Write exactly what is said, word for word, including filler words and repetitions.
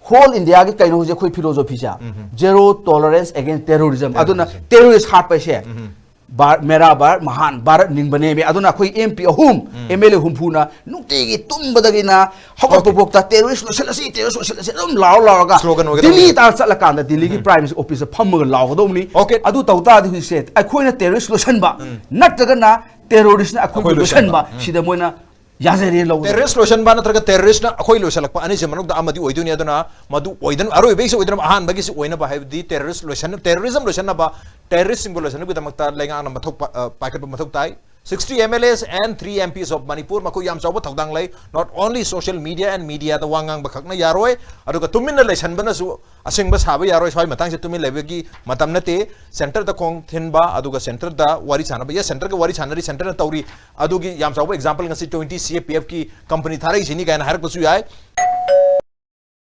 Hall ꯏꯟꯗꯤꯌꯥꯒꯤ ꯀꯩꯅꯣ ꯍꯧꯖꯤꯛ ꯑꯩꯈꯣꯏ ꯐꯤꯂꯣꯖꯣꯐꯤꯁꯦ, zero tolerance against terrorism꯫ ꯑꯗꯨꯅ ꯇꯦꯔꯣꯔꯤꯁ ꯍꯥꯠꯄ ꯍꯥꯏꯁꯦ ꯕꯥꯔ, ꯃꯦꯔꯥ ꯕꯥꯔ ꯃꯍꯥꯟ ꯚꯥꯔꯠ ꯅꯤꯡꯕꯅꯦꯃꯤ꯫ ꯑꯗꯨꯅ ꯑꯩꯈꯣꯏ ꯑꯦꯝ ꯄꯤ ꯑꯍꯨꯝ, ꯑꯦꯝ ꯑꯦꯜ ꯑꯦ ꯍꯨꯝꯐꯨꯅ ꯅꯨꯡꯇꯤꯒꯤ ꯇꯨꯝꯕꯗꯒꯤꯅ ꯍꯧꯒꯠꯄ ꯐꯥꯎꯇ ꯇꯦꯔꯣꯔꯤꯁ ꯂꯣꯏꯁꯤꯜꯂꯁꯤ, ꯇꯦꯔꯣꯔꯤꯁ ꯂꯣꯏꯁꯤꯜꯂꯁꯤ ꯑꯗꯨꯝ ꯂꯥꯎꯔ ꯂꯥꯎꯔꯒ ꯁ꯭ꯂꯣꯒꯟ ꯑꯣꯏꯒꯗꯕꯅꯤ꯫ ꯗꯤꯜꯂꯤ ꯇꯥꯟꯅ ꯆꯠꯂꯀꯥꯟꯗ ꯗꯤꯜꯂꯤꯒꯤ ꯄ꯭ꯔꯥꯏꯝ ꯃꯤꯅꯤꯁꯇꯔ ꯑꯣꯐꯤꯁꯇ ꯐꯝꯃꯒ ꯂꯥꯎꯒꯗꯧꯕꯅꯤ꯫ ꯑꯗꯨ ꯇꯧ ꯇꯥꯔꯗꯤ ꯍꯧꯖꯤꯛꯁꯦ ꯑꯩꯈꯣꯏꯅ ꯇꯦꯔꯣꯔꯤꯁ ꯂꯣꯏꯁꯤꯟꯕ ꯅꯠꯇ꯭ꯔꯒꯅ ꯇꯦꯔꯣꯔꯤꯁꯅ ꯑꯩꯈꯣꯏꯕꯨ ꯑꯩꯈꯣꯏ ꯂꯣꯏꯁꯤꯟꯕ꯫ ꯂꯣꯏꯁꯤꯟꯕ꯫ ꯁꯤꯗ ꯃꯣꯏꯅ ꯌꯥꯖꯔꯦ ꯂꯧꯒꯗꯕ꯫ ꯇꯦꯔꯣꯔꯤꯁ ꯂꯣꯏꯁꯤꯟꯕ ꯅꯠꯇ꯭ꯔꯒ ꯇꯦꯔꯣꯔꯤꯁꯅ ꯑꯩꯈꯣꯏ ꯂꯣꯏꯁꯤꯜꯂꯛꯄ ꯑꯅꯤꯁꯤ ꯃꯅꯨꯡꯗ ꯑꯃꯗꯤ ꯑꯣꯏꯗꯣꯏꯅꯤ꯫ ꯑꯗꯨꯅ ꯃꯗꯨ ꯑꯣꯏꯗꯅ, ꯑꯔꯣꯏꯕꯒꯤꯁꯨ ꯑꯣꯏꯗꯅꯕ, ꯑꯍꯥꯟꯕꯒꯤꯁꯨ ꯑꯣꯏꯅꯕ ꯍꯥꯏꯕꯗꯤ ꯇꯦꯔꯣꯔꯤꯁ ꯂꯣꯏꯁꯟ-, ꯇꯦꯔꯣꯔꯤꯖꯝ ꯂꯣꯏꯁꯟꯅꯕ, ꯇꯦꯔꯣꯔꯤꯁꯁꯤꯡꯕꯨ ꯂꯣꯏꯁꯟꯅꯕꯒꯤꯗꯃꯛꯇ ꯂꯩꯉꯥꯛꯅ ꯃꯊꯧ ꯄ-, ꯑ, ꯄꯥꯏꯈꯠꯄ ꯃꯊꯧ ꯇꯥꯏ꯫ Sixty M L As and three M Ps of Manipur, ꯃꯈꯣꯏ ꯌꯥꯝ ꯆꯥꯎꯕ ꯊꯧꯗꯥꯡ ꯂꯩ꯫ Not only social media and mediaꯗ ꯋꯥ ꯉꯥꯡꯕ ꯈꯛꯅ ꯌꯥꯔꯣꯏ, ꯑꯗꯨꯒ ꯇꯨꯃꯤꯟꯅ ꯂꯩꯁꯟꯕꯅꯁꯨ ꯑꯁꯦꯡꯕ ꯁꯥꯕ ꯌꯥꯔꯣꯏ꯫ ꯁ꯭ꯋꯥꯏ ꯃꯇꯥꯡꯁꯦ ꯇꯨꯃꯤꯟ ꯂꯩꯕꯒꯤ ꯃꯇꯝ ꯅꯠꯇꯦ꯫ ꯁꯦꯟꯇꯔꯗ ꯈꯣꯡ ꯊꯤꯟꯕ, ꯑꯗꯨꯒ ꯁꯦꯟꯇꯔꯗ ꯋꯥꯔꯤ ꯁꯥꯟꯅꯕ, ꯌꯦꯁ, ꯁꯦꯟꯇꯔꯒ ꯋꯥꯔꯤ ꯁꯥꯟꯅꯔꯤ, ꯁꯦꯟꯇꯔꯅ ꯇꯧꯔꯤ꯫ ꯑꯗꯨꯒꯤ ꯌꯥꯝ ꯆꯥꯎꯕ ꯑꯦꯛꯖꯥꯝꯄꯜ ꯉꯁꯤ twenty C A P Fꯀꯤ ꯀꯝꯄꯅꯤ ꯊꯥꯔꯛꯏꯁꯤꯅꯤ ꯀꯥꯏꯅ ꯍꯥꯏꯔꯛꯄꯁꯨ ꯌꯥꯏ꯫